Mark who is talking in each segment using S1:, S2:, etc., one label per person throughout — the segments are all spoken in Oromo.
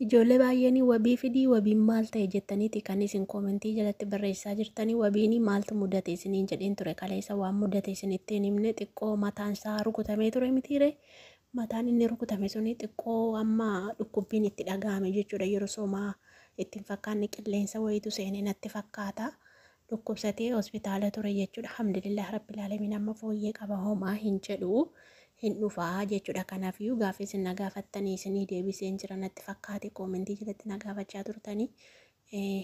S1: Ijoollee baay'een wabii fidii wabiin maal ta'e jettaniiti kan isin koomentii jalatti barreessaa jirtanii. Wabiin maaltu mudate isiniin jedheen ture kaleessa. Waan mudate isinitti hin himne. Xiqqoo mataan isaa rukutamee ture mitiire? Mataan inni rukutame suni xiqqoo amma dhukkubbiin itti dhaga'ame jechuudha. Yeroo somaa itti hin fakkaanne qilleensa wayiitu seenee natti fakkaata. Dhukkubsatee hospitaala ture jechuudha. Alhamdulillah rabbil aalamiin, amma fooyyee qaba, homaa hin jedhu, hin dhufaa jechuudha. Kanaafiyyuu gaaffii isin na gaafattanii isinii deebiseen jira natti fakkaate. Koomentii jalatti na gaafachaa turtanii,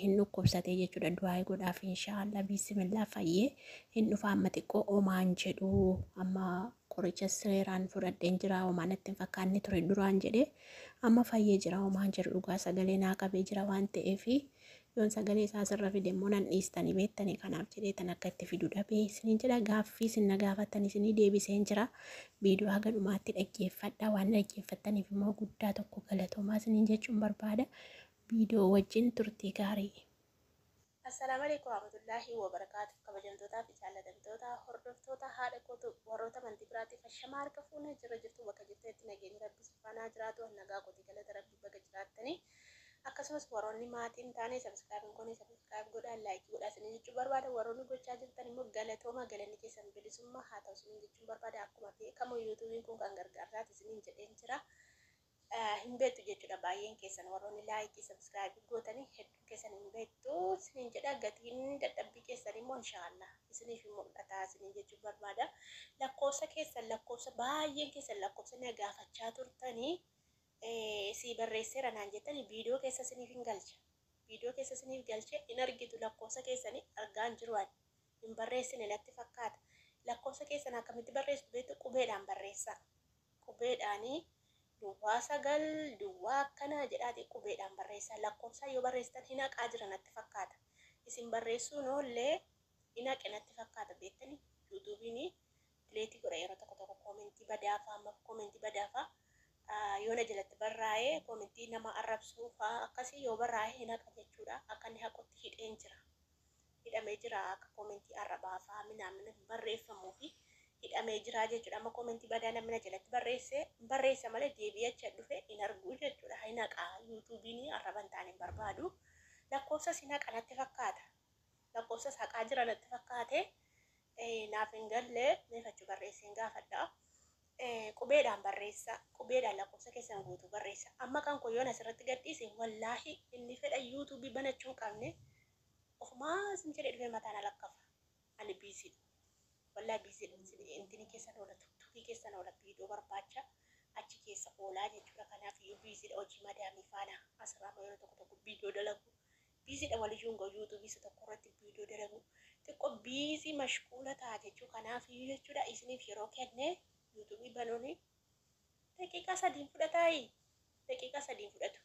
S1: hin dhukkubsatee jechuudha. Du'aa godhaaf, inshaallah bismillah fayyee hin dhufa. Amma xiqqoo homaan jedhu, amma qoricha seeraan fudhadheen jira. Homaa natti hin fakkaanne ture duraan jedhee, amma fayyee jira, homaan jedhu. Dhugaa sagalee naa qabee jira waan ta'eefi yoon sagalee isaa asirra fide immoo nan dhiistanii beektanii, kanaaf jedhee tan akka itti fidu dhabee isiniin jedha. Gaaffii isin na gaafattan isinii deebiseen jira. Viidiyoo haga dhumaatti dhaggeeffadha. Waan dhaggeeffattaniif immoo guddaa tokko galatoomaa isiniin jechuun barbaada. Viidiyoo wajjin turtii gaarii. Assalaamu alaikum warahmatullaahi wabarakaatuh. Kabajamtootaa fi jaallatamtoota hordoftoota haadha kootu, warroota amantii biraatiif, ashamaa, harka fuunee jira jirtu. Bakka jirtanitti nageenyi Rabbi sifaanaa jiraatu. Nagaa kooti, galata Rabbi, baga jiraattanii. Akkasumas warroonni maatiin taane subscribe hin goone, subscribe godhaa, like godhaa isiniin jechuu barbaada. Warroonni gochaa jirtan immoo galatooma, galanni keessan bilisummaa haa ta'u isiniin jechuun barbaada. Akkuma beekamu YouTubeiin kun kan gargaarsaati isiniin jedheen jira. Hin beektu jechuudha baay'een keessan. Warroonni like subscribe gootanii hedduun keessan hin beektu isiniin jedha. Gatiin dadhabbii keessan immoo inshaallah isiniif hin mul'ata isiniin jechuun barbaada. Lakkoofsa keessan, lakkoofsa baay'een keessan lakkoofsa na gaafachaa turtanii, sii barreesseera naan jettanii, viidiyoo keessa isiniif hin galcha. Viidiyoo keessa isiniif galchee hin argitu. Lakkoofsa keessanii argaa hin jiru ani. Hin barreessine natti fakkaata. Lakkoofsa keessan akkamitti barreessu beektu? Qubeedhaan barreessaa. Qubeedhaanii 09 duwwaa akkanaa jedhaati qubeedhaan barreessaa. Lakkoofsaan yoo barreessitan hin haqaa jira natti fakkaata. Isin barreessuun oollee hin haqe natti fakkaata, beektanii. YouTubeiin delete godha yeroo tokko tokko koomentii badaafaa. Amma koomentii badaafaa yoo na jalatti barraa'ee, koomentii nama arrabsuu faa akkasii yoo barraa'ee, hin haqa jechuudha. Akka inni haqutti hidheen jira. Hidhamee jira, akka koomentii arrabaa faa minaamin barreeffamuu fi hidhamee jira jechuudha. Amma koomentii badaa namni na jalatti barreesse barreessa malee deebi'ee achi dhufe hin argu jechuudha. Hin haqa YouTubeiin, arraba hin taane hin barbaadu. Lakkoofsas hin haqa natti fakkaata. Lakkoofsas haqaa jira natti fakkaate. Naaf hin galle, meefachuu barreesseen gaafadha. Qubeedhaan barreessa. Qubeedhaan lakkoofsa keessan guutuu barreessa. Amma kan koo yoon asirratti gadhiise, wallaahi inni fedha YouTube banachuu hin qabne ofumaa isin jedhee dhufee mataan alakkafa. Ani busydha. Wallaahi busydha. Intini keessan oola, TikTokii keessan oola, viidiyoo barbaacha achi keessa oolaa jechuudha. Kanaaf iyyuu busydha, hojii madaamii faana asirraa yeroo tokko tokko viidiyoo dalagu. Busydha, waliyyuu hin ga'u. YouTubeii isa tokko irratti viidiyoo dalagu. Xiqqoo busy mashquula ta'a jechuu. Kanaaf iyyuu jechuudha, isiniif yeroo kenne YouTubeii banuuni daqiiqaa 3n fudhataayi? Daqiiqaa 3n fudhatu.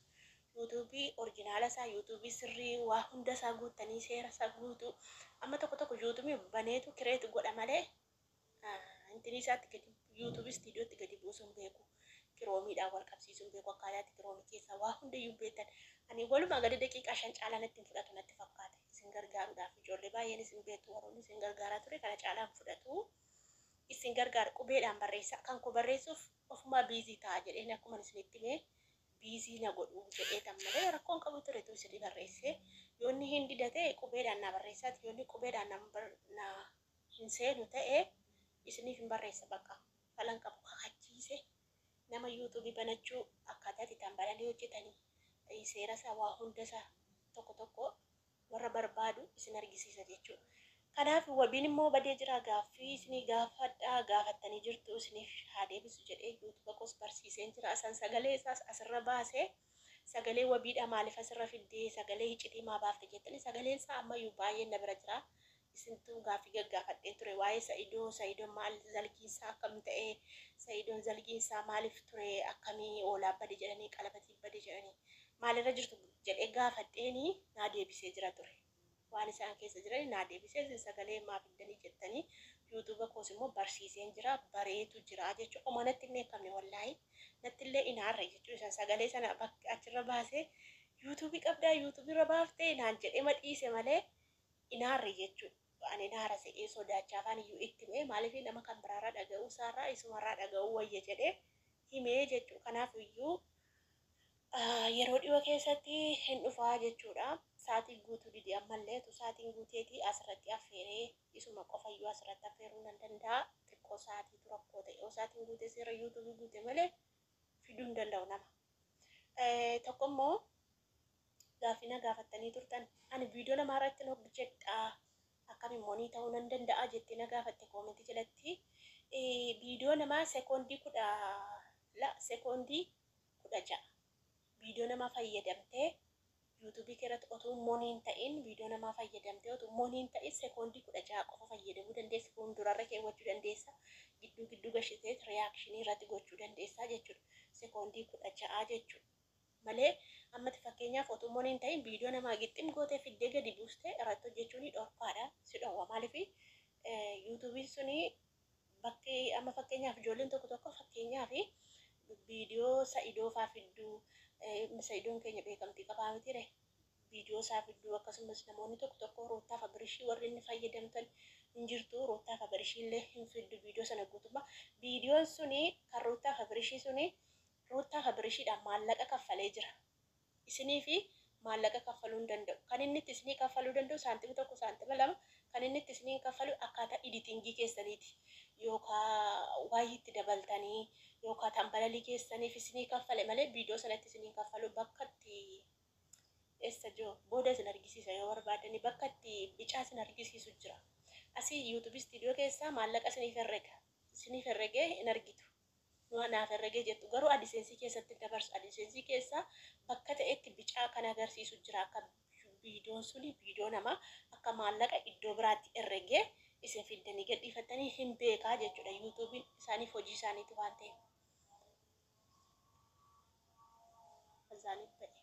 S1: YouTubeii original isaa, YouTubeii sirrii, waa hunda isaa guuttanii, seera isaa guutuu. Amma tokko tokko YouTubeii baneetu create godha malee intinii isaatti gadi, YouTube Studiotti gadi buusuun beeku. Chromeiidhaan wal qabsiisuun beeku, akkaataa itti Chromeii keessaa waa hundayyuu beektan. Ani walumaa gadi daqiiqaa 5 caalaa natti hin fudhatu natti fakkaata. Isin gargaaruudhaaf ijoollee baay'een isin beektu, warroonni isin gargaaraa ture kana caalaa hin fudhatu. Isin gargaara, qubeedhaan barreessaa. Kan koo barreessuuf ofumaa busy ta'a jedheen, akkuma isinitti himee busy na godhu jedhee tan malee rakkoon qabu turetu isinii barreesse. Yoo inni hin dida ta'e qubeedhaan na barreessaati. Yoo inni qubeedhaan na hin seenu ta'e isiniif hin barreessa, bakka falan qabu kakachiise. Nama YouTubeii banachuu akkaataa itti tambalanii hojjetanii, seera isaa, waa hunda isaa tokko tokko warra barbaadu isin argisiisa jechuudha. Kanaaf wabiin immoo badee jira, gaaffii isinii gaafadhaa gaafattanii jirtu, isiniif haa deebisu jedhee YouTube koos barsiiseen jira. Asan sagalee isaas asirra baasee, sagalee wabiidha maaliif asirra fiddee, sagalee hicitii maa baafte jettanii, sagaleen isaa ammayyuu baay'een na bira jira. Isintuu gaaffii gaggaafadheen ture waa'ee Sa'idoo. Sa'idoon maal, zalgiinsaa akkam ta'e, Sa'idoon zalgiinsaa maaliif ture, akkamii oolaa bade jedhanii, qalabatii bade jedhanii, maalirra jirtu jedhee gaafadheeni naa deebisee jira ture. Waan isaan keessa jiran naa deebisee, isin sagalee maa fiddanii jettanii, YouTube koos immoo barsiiseen jira, bareetu jira jechuudha. Oma natti hin beekamne, wallaahi natti illee inaarre jechuudha. Isaan sagalee sana achirra baasee, YouTubeii qabdaa, YouTubeii irra baaftee naan jedhee ma dhiise malee inaarre jechuudha. Ani naara se'ee sodaachaa afaan iyyuu itti himee, maaliif nama kan biraarraa dhaga'uu isaarraa isumarraa dhaga'uu wayya jedhee himee jechuudha. Kanaaf iyyuu Yeroo dhiyoo keessatti hin dhufaa jechuudha. Sa'aatiin guutuu dide ammallee utuu sa'aatiin guuteetii asirratti affeeree isuma qofayyuu asirratti affeeruu nan danda'a. Xiqqoo sa'aatiitu rakkoo ta'e. Yoo sa'aatiin guute seera yuutuubii guute malee fiduu hin danda'u nama. Tokko immoo gaaffii na gaafattanii turtan. Ani viidiyoo namaa irratti hojjedha. Akkamiin monii ta'uu nan danda'a jettee na gaafatte koomentii jalatti. Viidiyoo namaa sekoondii kudha la sekoondii 16 viidiyoo namaa fayyadamtee yuutuubii kee irratti otuu monii hin ta'in, viidiyoo namaa fayyadamtee otuu monii hin ta'in sekoondii 16 qofa fayyadamuu dandeessa. Fuuldurarra keewwachuu dandeessa. Gidduu gidduu gashitee riyaakshinii irratti gochuu dandeessa jechuudha. Sekoondii 16 jechuudha. Malee ammati fakkeenyaaf otuu monii hin ta'in viidiyoo namaa gixxim gootee fiddee gadi buustee irratti hojjechuun dhorkaadha. Si dhowwa. Maaliif yuutuubiin suni bakki amma fakkeenyaaf ijoolleen tokko tokko fakkeenyaaf viidiyoo Sa'idoo faa fidduu, Sa'idoon keenya beekamtii qabaa mitire, viidiyoo isaa fidduu, akkasumas namoonni tokko tokko Ruuttaa fi Abirishii warri inni fayyadamtan hin jirtu, Ruuttaa fi Abirishii illee hin fiddu viidiyoo sana guutummaa. Viidiyoon suni kan Ruuttaa fi Abirishii suni Ruuttaa fi Abirishiidhaan maallaqa kaffalee jira. Isinii fi maallaqa kaffaluu hin danda'u. Kan inni itti isinii kaffaluu danda'u saantima 1, saantima 2 kan inni itti isinii kaffalu akkaataa editingii keessaniiti. Yookaan waayii itti dabaltanii yookaan tambalalii keessaniif isinii kaffale malee viidiyoo sanatti isinii kaffalu. Bakka itti eessa jiru booda isin argisiisa, yoo barbaadani bakka itti bicaa isin argisiisu jira. Asii YouTube studio keessaa maallaqa isiniif herrega. Isiniif herregee hin argitu. Naaf herregee jettu garuu AdSense keessatti dabarsu. AdSense keessaa bakka ta'etti bicaa kan agarsiisu jira, akka viidiyoon suni viidiyoo namaa akka maallaqa iddoo biraatti herregee isin fiddanii gadhiifattanii hin beekaa jechuudha. Yuutuubiin isaaniif hojii isaaniiti waan ta'eef. Isaaniif ba'e.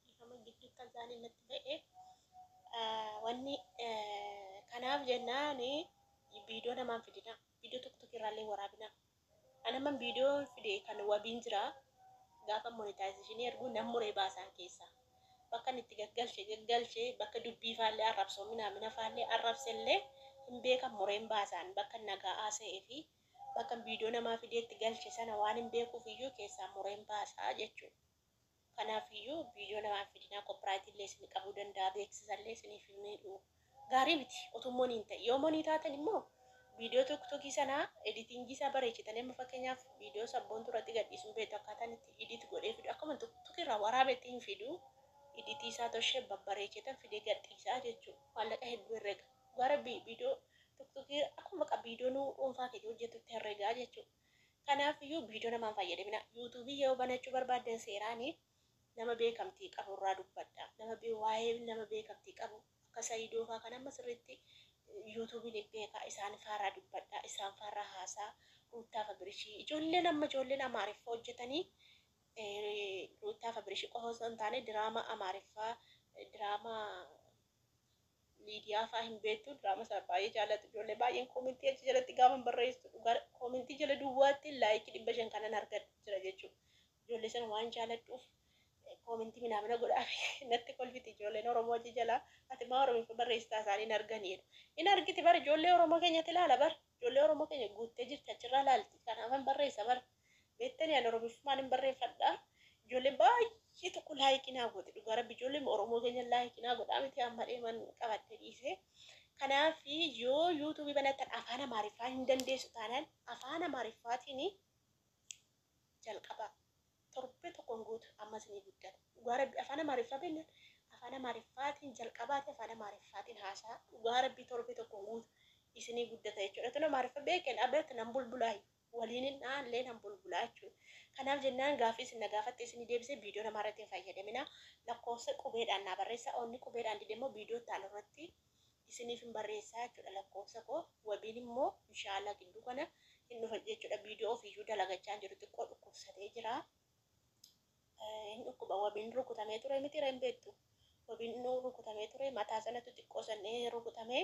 S1: Dhiifama, gidduutti azaaniin natti ba'e. Wanni kanaaf jennaan viidiyoo namaan fidina. Viidiyoo tokko tokko irraallee waraabina. Ani viidiyoo fide kan wabiin jira. Gaafa monetization ergu nan muree baasaan keessaa. Bakka inni itti gaggalche gaggalche, bakka dubbii faallee arrabsoo minaamina faallee arrabsellee hin beekan, mureen baasaan bakka nagaa haasa'ee fi bakka viidiyoo namaa fidee itti galche sana waan hin beekuuf iyyuu keessaa mureen baasaa jechuudha. Kanaaf iyyuu viidiyoo namaa fidinaa, copyright illee isin qabuu danda'a, beeksisallee isiniif hin miidhu. Gaarii miti utuu monii hin ta'e. Yoo monii taatan immoo viidiyoo tokkokii sanaa editingii isaa bareechitanii, amma fakkeenyaaf viidiyoo sabboontu irratti gadhiisuun beektu, akkaataan itti edit godhee fidu akkuma tokkokii irraa waraabetti hin fidu. Editii isaa toshee babbareechetan fidee gadhiisaa jechuudha. Maallaqa hedduu herrega. Gara viidiyoo tokkokii akkuma baqa viidiyoo nuu dhuunfaa keetii hojjetutti herregaa jechuudha. Kanaaf iyyuu viidiyoo namaan fayyadamina. Yuutuubii yoo banachuu barbaaddan seeraanii nama beekamtii qabu irraa dubbadha. Nama waa'ee nama beekamtii qabu akka Sayidoo fa'aa kan amma sirriitti yuutuubiin beekaa isaan faarraa dubbadha. Isaan faarraa haasaa. Ruuttaa fi Abirishii, ijoolleen amma ijoolleen Amaariffaa hojjetanii, Ruuttaa fi Abirishii qofa osoo hin taane diraamaa Amaariffaa, diraamaa Liidiyaa fa'aa hin beektu, diraama sana baay'ee jaallatu ijoollee baay'een. Koomentii achi jalatti gaafa barreessu dhugaa koomentii jala duwwaatti like 500 kanan argadhu jira jechuudha. Ijoollee sana waan jaalladhuuf koomentii minaamina godhaaf natti kolfiti ijoolleen Oromoo achi jala, "Ati maa Oromiffa barreessitaa isaanii hin arganiidha." Hin argiti bara, ijoollee Oromoo keenyatti ilaala bara. Ijoollee Oromoo keenya guuttee jirti, achirraa ilaalti. Kanaafan barreessa bara. Beektanii ani Oromiffumaan hin barreeffadha. Ijoolleen baay'ee tokko like naa goote, dhugaa rabbi, ijoolleen Oromoo keenya like naa godhaa miti, amma deeman qabadhe dhiise. Kanaaf yoo yuutuubii banattan afaan Amaariffaa hin dandeessu taanaan afaan Amaariffaatiin jalqabaa. Torbee tokkoon guutu ammas ni guddata. Dhugaa rabbi, afaan Amaariffaa beeknaan afaan Amaariffaatiin jalqabaati, afaan Amaariffaatiin haasaa, dhugaa rabbi, torbee tokkoon guutu isinii guddata jechuudha. Tun Amaariffa beekeen abeet nan bulbulaayu waliin hin dhaallee nan bulbulaa jechuudha. Kanaaf jennaan gaaffii isin na gaafatte isinii deebisee, viidiyoo namaa irratti hin fayyadamina. Lakkoofsa qubeedhaan naa barreessa. Onni qubeedhaan dide immoo viidiyoo itti aanu irratti isiniif hin barreessaa jechuudha lakkoofsa koo. Wabiin immoo inshaallah gidduu kana hin dhufa jechuudha. Viidiyoo ofiiyyuu dalagachaa jiru, xiqqoo dhukkubsatee jira. Hin dhukkuba wabiin, rukutamee ture miti hin beektu. Wabiin rukutamee ture mataa sanatu xiqqoo sannee rukutamee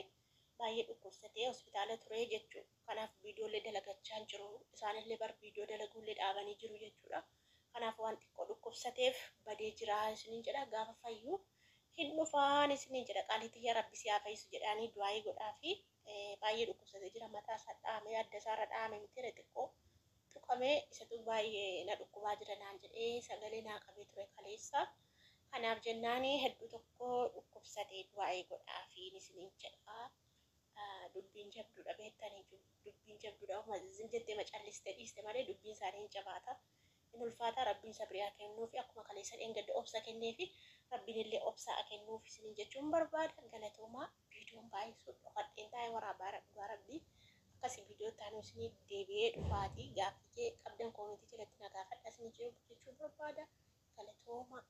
S1: baay'ee dhukkubsatee hospitaala ture jechuudha. Kanaaf viidiyoolee dalagachaa hin jiru. Isaanillee bar viidiyoo dalaguullee dhaabanii jiru jechuudha. Kanaaf waan xiqqoo dhukkubsateef badee jira isiniin jedha. Gaafa fayyu hin dhufaan isiniin jedha. Qaalii tiyya Rabbi si haa fayyisu jedhaanii du'aayii godhaa fi baay'ee dhukkubsatee jira. Mataa isaa dhaamee adda isaarra dhaame miti xiqqoo tuqamee isatu baay'ee na dhukkubaa jira naan jedhee sagalee naa qabee ture kaleessa. Kanaaf jennaani hedduu tokko dhukkubsatee du'aayii godhaa fi isiniin jedha. Dubbiin jabduudha beektanii, dubbiin jabduudha. Zim jettee macallistee dhiiste malee dubbiin isaanii hin jabaata. Hin ulfaata. Rabbiin sabrii haa kennuufi, akkuma kaleessa dheengadda obsa kenneefi Rabbiin illee obsa haa kennuuf isiniin jechuun barbaada. Galatoomaa. Viidiyoon baay'isuu dhokadheen taa'ee waraabaa dhugaa Rabbii. Akkasii viidiyoo taanuu isinii deebi'ee dhufaatii gaaffii qabdan koomentii jalatti na gaafadha isinii jechuun barbaada. Galatoomaa.